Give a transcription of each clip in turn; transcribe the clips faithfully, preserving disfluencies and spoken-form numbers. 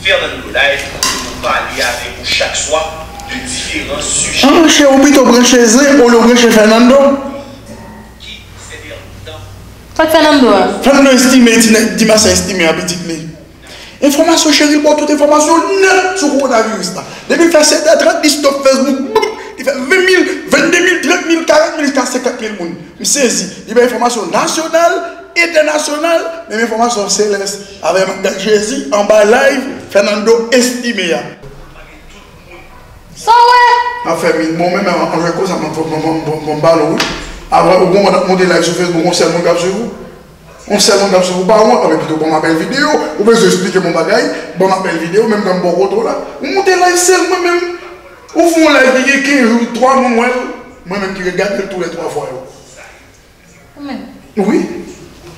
Fernando Live, kote nou pale avèk ou chak swa de diferan sijè. An, chè, ou pito branche zen olye w branche Fernando. Ki sèten tan. Kot Fernando a? Fernando Estime, ti nèg Dimas Estime a pitit li. Enfòmasyon, cheri, l ba w tout enfòmasyon nèt sou kowonaviris la. Depi l fè sèt è trant, li stop Facebook, boup, li fè ven mil, vennde mil, trant mil, karant mil, jiska senkant mil moun. M sezi. Li bay enfòmasyon nasyonal, entènasyonal, menm enfòmasyon selès. Avè m ak Jezi, anba live, Fernando Estime a. Sa w wè? M ap fè min bon, men, men, an jwèt konsa, m ap, m ap, m ap, m ap, m ap bale w, wi. Apre, ou konprann, ap monte live sou Facebook, yon sèl moun k ap swiv ou. Yon sèl moun k ap swiv ou, pa wont, anben pito ban m apèl videyo, ou bezwen eksplike m yon bagay, ban m apèl videyo, menm jan m ba w kote w la. Ou monte live sèl mwen menm. Ou fè yon live ki gen kenz jou, twa moun wè l, mwen menm ki ret gade l tou lè twa fwa yo. Ou menm? Wi.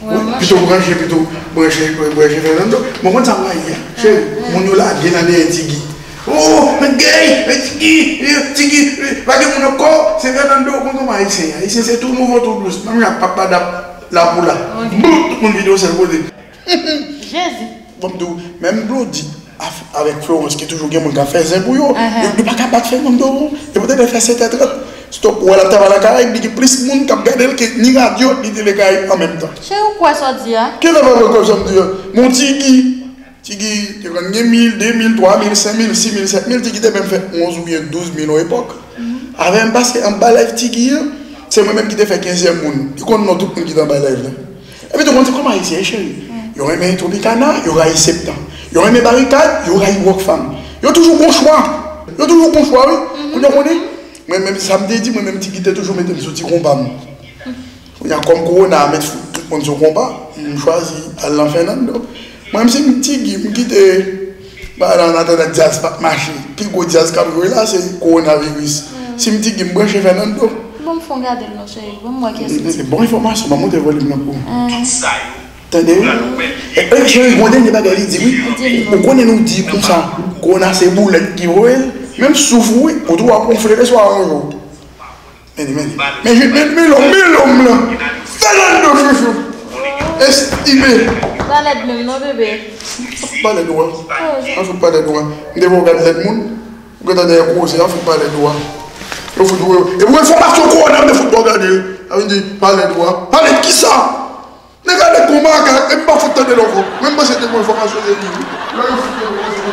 Wi, pito branche, pito branche, branche Fernando. Mwen konn sa m rayi a. Cheri, moun yo lage nan dèyè Tigi. Oh, men gay, men Tigi, eh, Tigi, eh, pa gen moun ankò, se Fernando, ou konn kòman Ayisyen ye. Ayisyen se tou nouvo, tou dous. Menm jan papa dap la pou la. Bout, tout moun vide yon sèl kote. Jezi. Bon, m di w, menm Blondie, Af-, avèk Florence ki toujou gen moun k ap fè zen pou yo. Yo, yo pa ka bat Fernando, non. E poutèt lè fè sèt è trant, stop, ou wè l ap travay nan Karayib, li gen plis moun k ap gade l ke ni radyo, ni tele Karayib an menm tan. Cheri, ou kwè sa w di a? Kilè pa kwè sa m di a? Mon Tigi, Tigi te konn gen mil, de mil, twa mil, senk mil, sis mil, sèt mil, Tigi te menm fè onz oubyen douz mil yon epòk. Avè m pase anba live Tigi an, se mwen menm ki te fè kenzyèm moun. Li konn non tout moun ki te anba live la. Epi tou konn se kòman Ayisyen ye, cheri. Yo renmen Tropicana, yo rayi Septan. Yo renmen Barikad, yo rayi Rockfam. Yo toujou gon chwa. Yo toujou gon chwa, wi. Kounye a w konnen, mwen menm, sa m te di, mwen menm Tigi te toujou mete m sou ti konpa m. Kounye a, kòm kowona a met fout tout moun sou konpa, m chwazi al nan Fernando. Mwen menm, si m Tigi, m kite bagay la an atandan djaz p ap mache. Pi gwo djaz k ap jwe la, se kowonaviris. Si m Tigi, m branche Fernando. Bon, m fè w gade l non, cheri. Bon, m wè kiyès ki bon enfòmasyon, ban m monte volim nan pou ou. Tande, wi. E, e, cheri, gon dènye bagay li di, wi. Ou konnen nou di konsa, kowona se boulèt ki voye l. Menm souf ou, wi, ou tou ap wonfle lè swa yon jou. Men, men, men, men, men lòm, men lòm lan. Fernando chouchou. Estime. Ou pa lèd menm non, bebe. Fout pa lèd ou a. An fout pa lèd ou a. M te wè w gad lèd moun. Ou gentan dèyè koze, an fout pa lèd ou a. Yo fout ou. E pou enfòmasyon kowona, m te fout pa w gade l. A vin di, pa lèd ou a. Pa lèd kisa? Nèg la lèd kou makak, e m pa fout tande l ankò. Mwen m panse te gon enfòmasyon se li wi. Lè yo fout yo pran se li.